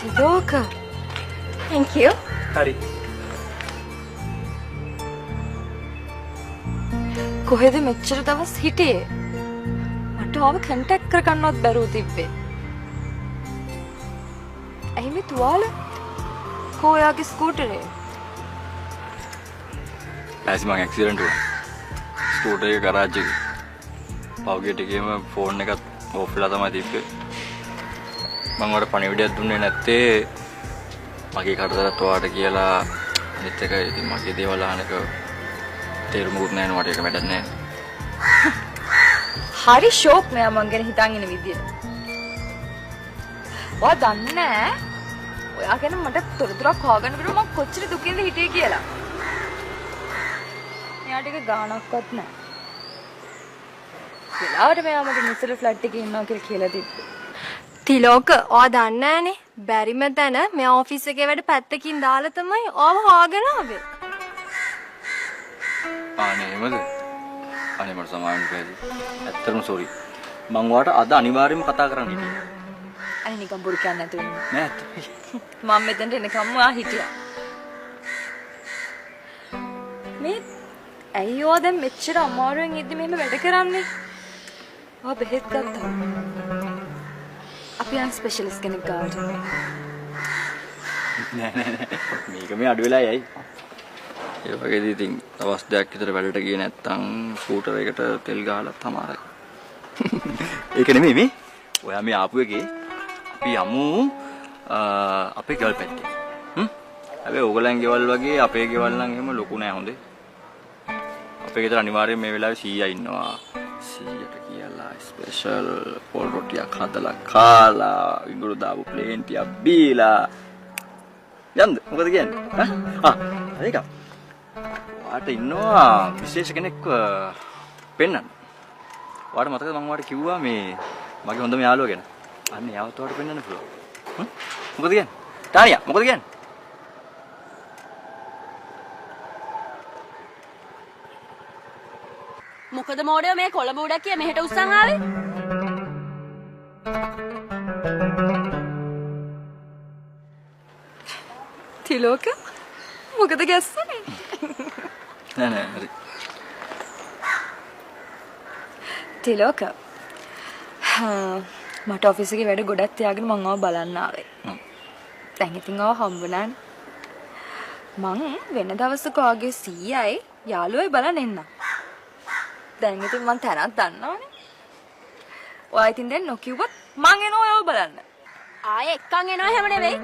තිලෝක. Thank you. හරි. කොහෙද මෙච්චර දවස් හිටියේ? මට ආව කන්ටැක්ට් කරගන්නවත් බැරුව තිබ්බේ. ඇයි මේ තුවාල? කෝ ඔයාගේ ස්කූටරේ? ඇසි මං ඇක්සිඩන්ට් වුණා. ස්කූටර් එක ගරාජ් එකේ. පහුගිය ටිකේම ෆෝන් එකත් ඕෆ් වෙලා තමයි තිබ්බේ. මං ඔයාලට පණිවිඩයක් දුන්නේ නැත්තේ මගේ කරදරත් ඔයාලට කියලා. අනිත් එක ඉතින් මගේ දේවල් අහන එක තේරුමකුත් නැහැ නේ මට, ඒක වැඩක් නැහැ. හරි ෂෝක් මෙයා මං ගැන හිතන් ඉන විදිය. ඔයා දන්නේ නැහැ ඔයා ගැන මට තොරතුරක් හොයාගන්න බැරුව මං කොච්චර දුකින්ද හිටියේ කියලා. මෙයාට ඒක ගාණක්වත් නැහැ. වෙලාවට මෙයා මට නිසල ෆ්ලැට් එකේ ඉන්නවා කියලා කියලා තිබ්බේ. තිලෝක ඔයා දන්නේ නැහනේ. බැරිම තැන මෙයා ඔෆිස් එකේ වැඩ පැත්තකින් දාලා තමයි ඔයාව හොයාගෙන ආවේ. අනේ එහෙමද? අනේ මට සමාවෙන්න බැරි. ඇත්තටම සෝරි. මං ඔයාට අද අනිවාර්යයෙන්ම කතා කරන්න හිටියේ. අනේ නිකන් බොරු කියන්නේ නැතුව ඉන්න. නෑ ඇත්ත. මං මෙතනට එනකම්ම ඔයා හිටියා. මේ ඇයි ඔයා දැන් මෙච්චර අමාරුවෙන් ඉද්දි මෙහෙම වැඩ කරන්නේ? ඔයා බෙහෙත් ගත්තා. අපි යන් ස්පෙෂලිස්ට් කෙනෙක් ගාවට. නෑ නෑ නෑ. මේක මේ අඩු වෙලා යයි. ඒ වගේදී ඉතින් දවස් දෙකක් විතර වැඩට ගියේ නැත්තම් ස්කූටර් එකට තෙල් ගහලා තමාරයි. ඒක නෙමෙයි මේ. ඔයා මේ ආපු එකේ අපි යමු අපේ ගෙවල් පැත්තේ. හ්ම්? හැබැයි ඕගොල්ලන් ගෙවල් වගේ අපේ ගෙවල් නම් එහෙම ලොකු නෑ හොඳේ. අපේ ගෙදර අනිවාර්යයෙන් මේ වෙලාවේ 100 ඉන්නවා. 100ට කියලා ස්පෙෂල් පොල් රොටියක් හදලා කාලා ඉඟුරු දාපු ප්ලේන් ටිකක් බීලා යන්න. මොකද කියන්නේ? ඈ? ආ ඒක. ඔයාට ඉන්නවා විශේෂ කෙනෙක් පෙන්නන්න. ඔයාට මතකද මම ඔයාට කිව්වා මේ මගේ හොඳම යාළුවා ගැන? අන්න එයාවත් ඔයාට පෙන්නන්න පුළුවන්. හ්ම්? මොකද කියන්නේ? ටානියා මොකද කියන්නේ? මොකද මෝඩයෝ මේ කොළඹ උඩක් කිය මෙහෙට උස්සන් ආවේ? තිලෝක මොකද ගැස්සුනේ? නෑ නෑ හරි. තිලෝක මට ඔෆිස් එකේ වැඩ ගොඩක් තියාගෙන මං ආව බලන්න ආවේ. දැන් ඉතින් ආව හම්බ වුණානේ. මං වෙන දවසක ඔයාගේ සීයයි යාළුවයි බලන්න එන්නම්. දැන් ඉතින් මං තැනක් දන්නවනේ. ඔයා ඉතින් දැන් නොකියුවත් මං එනවා ඔයාව බලන්න. ආයේ එක්කන් එනවා එහෙම නෙවෙයි.